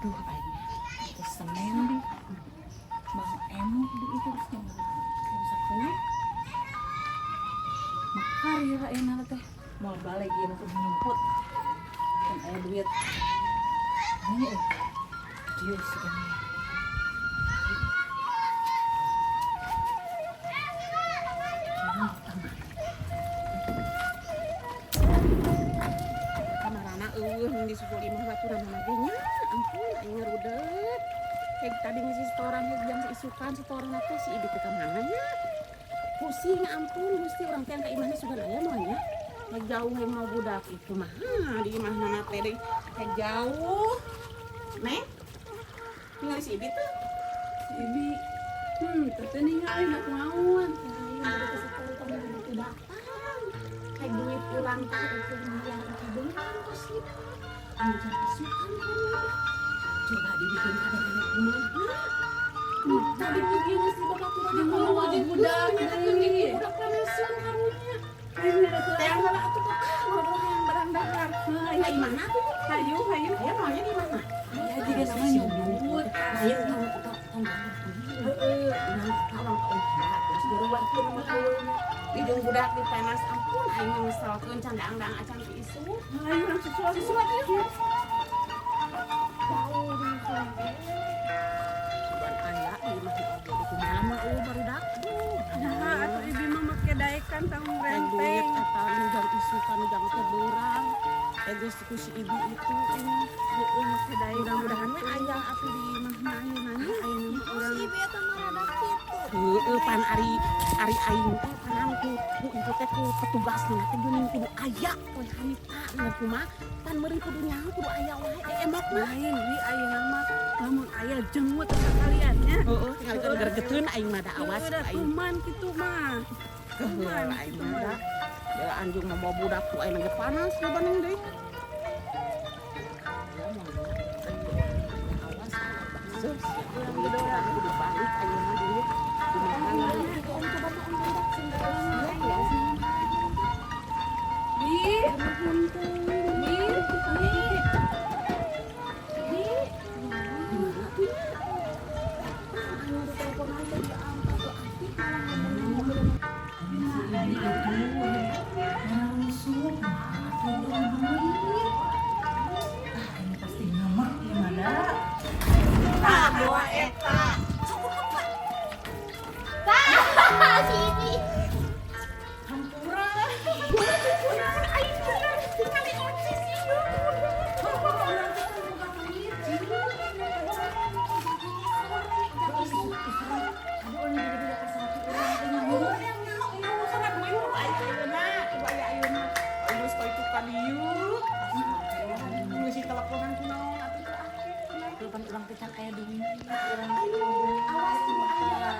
Duh, aing teh Senin di Bang Emok di itu geus jam 10. Makar ya ayeuna teh. Moal balik ieu mah kudu nyumput. Kan aya duit. Ini eh. Dieu sih. Kamarana eueuh di susul imah baturan mah ge nya. Ampun aing ngarudet. Heg tadi ngisi setoran heg jam isukan setoran teh si Ibi teh ka mana nya? Pusing ampun Gusti urang teh ka imahna sugan aya moal nya. Heg jauh heg mau budak itu mah di imahna teh deui heg jauh. Neng, tinggal si Ibi tuh. Si Ibi. Teh ningali nak naon. Aing datang. Heg duit urang teh itu yang itu beunang kos kitu. Anu jam isukan kan. Coba dibikin kada mana kumaha. Tadi pergi geus di babaturan Jeung ngomong jeung budak deui. Budak panesun karunya. Aing udah Teh heula atuh teh ah ngobrol hayang barang dahar. Hayu, Ai mana tuh? Hayu, hayu. Aya maunya di mana? Ya juga sama nyumput. Ayo tong tong tong. Heeh, urang ka urang ka terus diruwatkeun mah eueuhna. Di jeung budak di panas ampun aing ngeselkeun can daang-daang acan ti isu. Hayu urang susul. Susul atuh. Jauh di Sugan aya di imah oge di kumaha mah eueuh barudak. Duh, Nah, atuh Ibi mah make daekan tanggung Rek duit renteng. Eta nu jang isukan nu jang teh beurang. Eh geus ku si Ibi itu ini. Heeh, make daekan. Mudah-mudahan we aya atuh di imahna ayeuna nya ayeuna mah urang. Si Ibi eta mah rada kitu. Heeh, pan ari ari aing teh panan ku ku itu teh ku petugasna teh geuning kudu aya poe harita nu kumaha pan meureun kudu nyaho kudu aya wae eh emok mah. Lain wi ayeuna mah lamun aya jenggut sakalian nya. Heeh, tinggal gergeteun aing mah da awas Heueuh, da aing. tuman kitu mah. Heueuh aing mah da. Bela anjung mau budak ku aing ge panas loba deui. Ya moal awas baseuh sia duit urang kudu balik ayeuna duit. Kumaha om coba mah om budak sing ya. Bi, Bi, Bi. Bi. Di mana tuh nya? Anu diteleponan teh diangkat tuh aktif malah ngomong. Si Ibi itu ngarusuh atuh duit. Ah, ini pasti ngemek gimana? Tah doa eta. Tah, si Ibi. Hampura. Aing bener tingali ocis ieu. Urang teh kan boga duit, Cing. Aduh, urang jadi ka salaki urang teh nyaho. Yang nyaho ieu sana duit kudu aya ayeuna, kudu aya ayeuna. Geus ka itu ka dieu. Geus teleponan ku naon atuh teu aktif cenah. Tuh pan urang teh can aya duit, urang Ayo, awas kudu aya.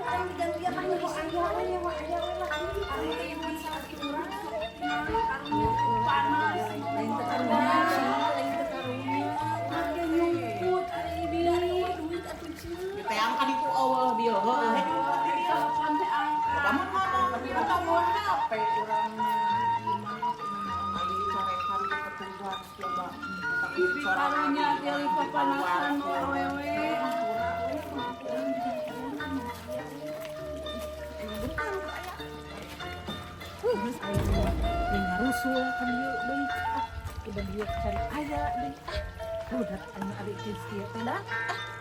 Urang digantian mah nyaho aya we nyaho aya we lah. Ari Ibi salaki urang karunya panas. Lain teh karunya, Cing, lain teh karunya. Make nyumput ari Ibi. Duit atuh, Cing. Diteang ka ditu eueuh bieu heueuh. Heh nyumput di dieu. Telepon teh angkat. Kamu ngomong bieu ngomong HP urang mah gimana kunaon. Aing dicarekan ku petugas coba. Ibi karunya tiali papanasan mau awewe. Geus aing mah ngarusul ka dieu deui. Ah, udah dieu can aya deui. Ah, budak aing ari geus kieu teh dah. Ah.